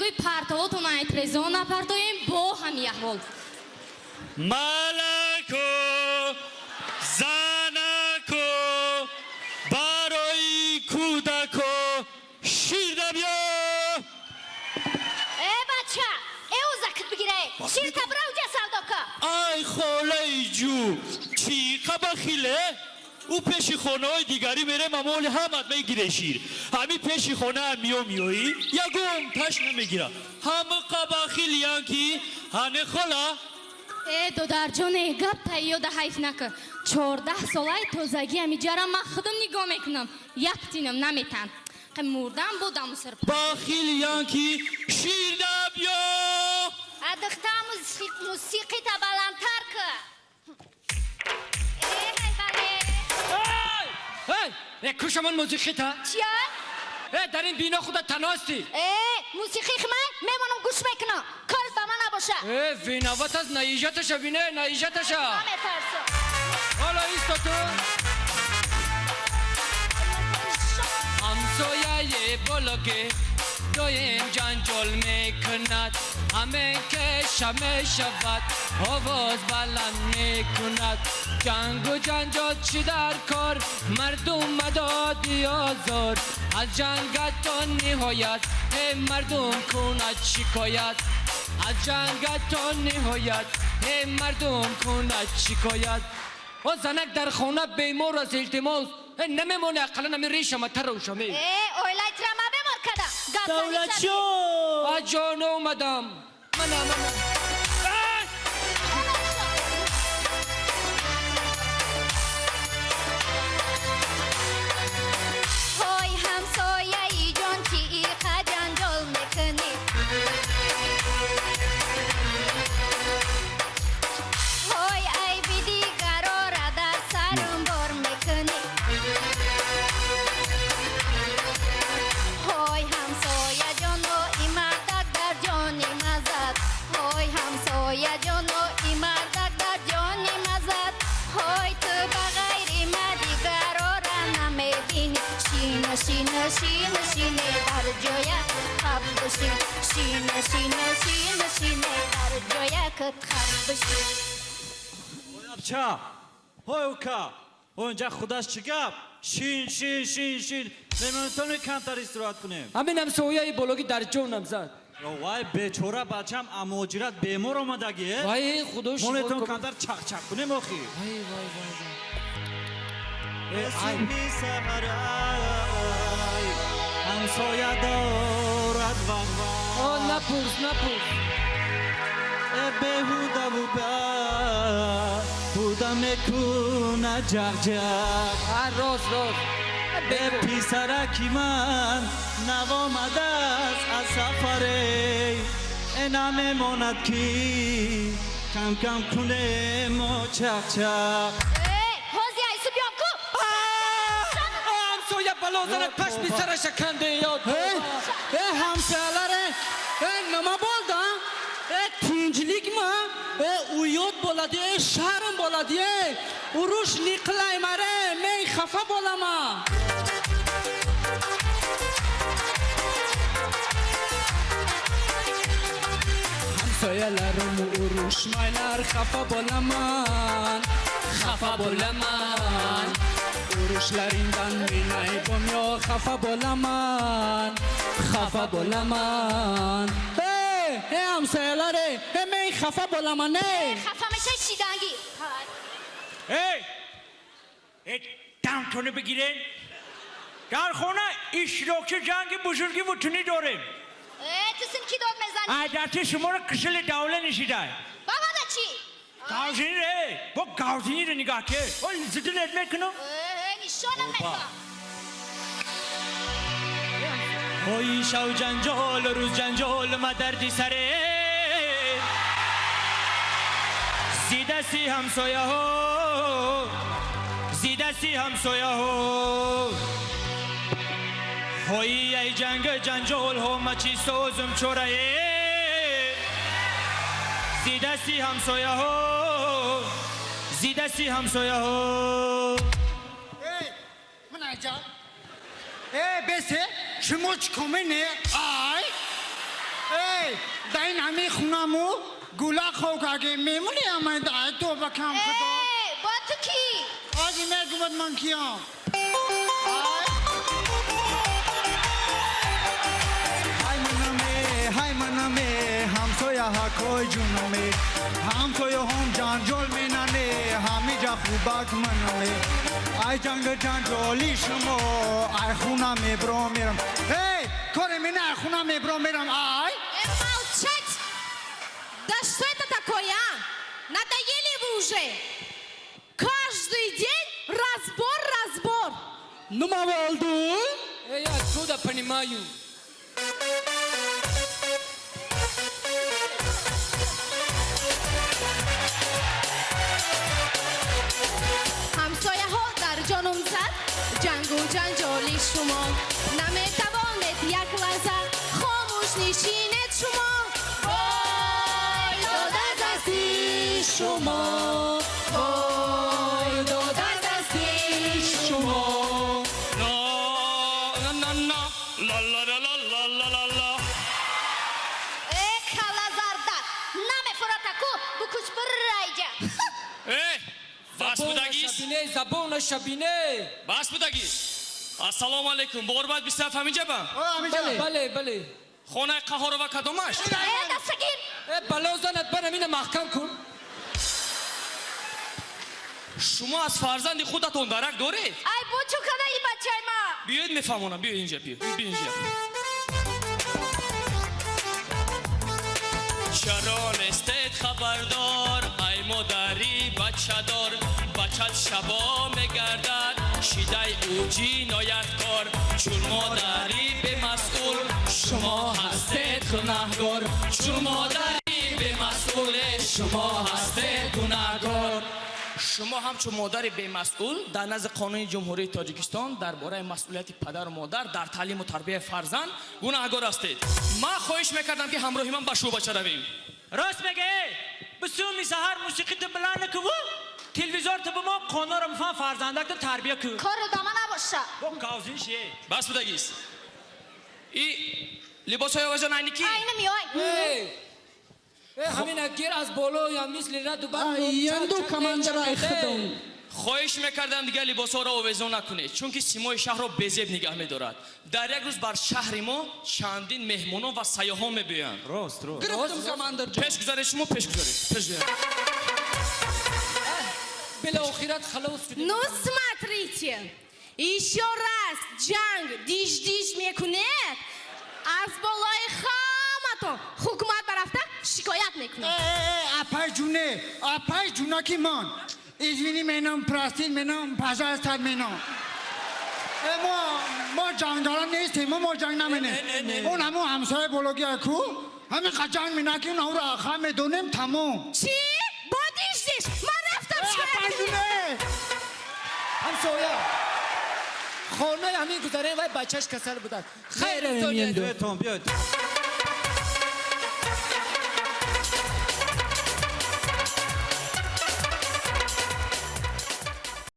мегӯй партовотон айтрезон напартоем бо ҳами аҳвол. Малако, занако, барои кӯдако шир биё. Э бача, э узакит бигире. Шир табра уҷа савдо ка. Ай холаи ҷу, чӣ қабахиле? Ӯ пеши хонаҳои дигарӣ мерем, амоли ҳамат мегире шир. Ҳами пеши хона миё миёӣ, ягон таш намегира. Ҳама қабахилиян ки ҳане хола. Э додарҷоне, гап тайёда ҳайф накун. 14 солаи тозагӣ ҳамиҷара ман худам нигоҳ мекунам. Як тинам наметан. Мурдам будам сир. Бахилиян ки шир набиё. А духта мусиқита баландтар ка. Э ҳай бале. Эй, э кушамон мусиқита. Чия? Э дар ин бино худа таности. Э мусиқи хмай мемонам гӯш мекунам. Кор ба ман набоша. Э виноват аз наижаташа бине, наижаташа. Наметарсам. Ҳоло исто ту. Ҳамсояи бологе доим ҷанҷол мекунад, ҳаме кеша мешавад, овоз баланд мекунад. Ҷангу ҷанҷол чӣ дар кор, мардум мадоди озор. Аз ҷангатон ниҳоят, э мардум кунад шикоят. Аз ҷангатон ниҳоят, э мардум кунад шикоят. О занак дар хона бемор аст, илтимос. Э намемоне ақаллан ҳамин решама тарошаме. Э оилаи тира ма бемор кардам. Давлатшо! А ҷон омадам. Мана мана. Ҳой ҳамсояи ҷон, чӣ иқа ҷанҷол мекунӣ? Ҳой айби дигарора дар сарам бор мекунӣ. Ҳой ҳамсоя ҷоно, и мардак дар ҷони ма зад. Ҳой ҳамсоя ҷоно, и мардак дар ҷони ма зад. Ҳой ту ба ғайри ма дигарора намебинӣ. Шина, шина, шина, шине дар ҷоя хаб бишин. Шина, шина, шина, шине дар ҷоя кат хаб бишин. Ой абча, ой ука, онҷа худаш чӣ гап? Шин, шин, шин, шин. Мемонтони камтар истироҳат кунем. Ҳамин ҳамсояи бологӣ дар ҷонам зад. Вай бечора бачам амоҷират бемор омадаги, э? Вай худо шифо Монетон кунад. камтар чақ-чақ кунем охи. Вай, вай, вай, вай. Э субҳи саҳарай ҳамсоя дорад вағва. О, напурс, напурс. Э беҳудаву буда мекунад ҷағ-ҷағ. А рост, рост. Э писараки ман навомадааст аз сафаре. Э намемонад ки кам-кам кунем мо чақ-чақ. Э ҳози айсу биём ку. Ҳамсоя бало занад пашми сараша канде ёд. Э ҳамсояларе, э нима bo'ldi? Э tinchlikmi? Э uyat bo'ladi, э sharm bo'ladi, э urush niqilaymare, men xafa bo'laman. Hamsoyalarim urushmanglar, xafa bo'laman, Xafa bo'laman. Urushlaringdan men aybim yo'q, xafa bo'laman, xafa bo'laman. Ey, ey hamsoyalar, ey, men xafa bo'laman, ey. Xafa мешай шиданги. Эй! Э дамтоне бигирен. Дар хона иштирокчи ҷанги бузурги вутунӣ дорем. Э ту син ки дод мезанӣ? Ай дасти шуморо кисили давла нишидай. Бабада чӣ? Гавзини ре, бо гавзиниро нигоҳ ке. О зидинет мекунам. Э нишонам мекунам. Ой шав ҷанҷол, рӯз ҷанҷол, ма дарди саре. Зидасти ҳамсояҳо, зидасти ҳамсояҳо. Ҳои ай ҷанг ҷанҷолҳо, ма чӣ созум чорае. Зидасти ҳамсояҳо, зидасти ҳамсояҳо. Эй, ман айҷа. Э бесе, шумо чӣ комене? Ай! Эй, дар ин ҳамин хунаму гула хок аге мемони ҳамаи дай тоба кам худо. Эй, бо ту кӣ? Ози мегумад ман киям. Ҳай манаме, ҳай манаме, ҳамсоя ҳакой ҷунаме, ҳамсояҳом ҷанҷол менане, ҳамиҷа хубак манаме. Ай ҷанг ҷанҷоли шумо, ай хуна мебро мерам. Эй, коре мена ай хуна мебро мерам, ай. Молчать! Да что это такое, а? Надоели вы уже! Каждый день разбор, разбор! Nima bo'ldi? Я откуда понимаю? Ҳамсояҳо дар ҷонум зад ҷангу ҷанҷоли шумо. Наметавонед як лаҳза хомӯш нишинед шумо. Вой, дод аз дасти шумо, вой, дод аз дасти шумо. На на на на ла ла ла ла ла ла ла ла. Э, калазардак, намефуратаку букуч бирайҷа. Э, бас будагист? Шабине, забона шабине. Бас будагист. Ассалому алайкум. Борбад бисаф ҳаминҷа ба? Бале, бале. Хонаи Қаҳорова кадомаш? Э, дастагир. Э, бало занат, барам ина маҳкам кун. Шумо аз фарзанди худатон дарак доред? Ай, бучу када и бачаи ма. Биёед мефаҳмонам. Биёед инҷа, биёед. Биёед инҷа. Чаро нестед хабардор, ай модари бачадор, бачат шабо мегардад, шидаи ӯ ҷинояткор, чун модари бемасъул, шумо ҳастед гунаҳгор, чун модари бемасъуле, шумо ҳастед гунаҳгор. Шумо ҳамчун модари бемасъул дар назди қонуни Ҷумҳурии Тоҷикистон дар бораи масъулияти падару модар дар таълиму тарбияи фарзанд гунаҳгор ҳастед. Ман хоҳиш мекардам, ки ҳамроҳи ман ба шӯъбача равем. Рост мега, эй, бисӯми саҳар мусиқито баланд накуву, телевизор ту бимо қонунро мефаҳм фарзандакто тарбия кун. Кору дама набоша. Бо гавзин ши. Бас будагист. И либосҳои овезон айни ки? Айна миёй. Э, ҳамин гир аз боло я мисли раду барқ. Янду командир ай худум. Хоҳиш мекардам, дигар либосҳоро овезон накунед, чунки симои шаҳрро безеб нигаҳ медорад. Дар як рӯз бар шаҳри мо чандин меҳмонон ва сайёҳон мебиёянд. Рост, рост. Гирифтум, командир ҷон. Пеш гузаред, шумо пеш гузаред, пеш гузаред. Билохират халос шудем. Ну, смотрите, еще раз ҷанг диш-диш мекунед, аз болои ҳаматон ҳукумат барафта шикоят мекунад. Э, апай ҷуне, апай ҷунаки ман. Извини менам, прости менам, пожалуйста менам. Э, мо ҷангдорон нестем, мо ҷанг наменем. Он ҳамун ҳамсояи бология ку, ҳамин қа ҷанг менаким, наҳуро аха медонем, тамом. Чӣ? Бо диш-диш? Ман рафтам шикоят Апай кунам. ҷуне! Ҳамсоя. Хонаи ҳамин гузарем, вай бачаш касал будад. Хайр. Меравем енді. Биёедтон, биёед.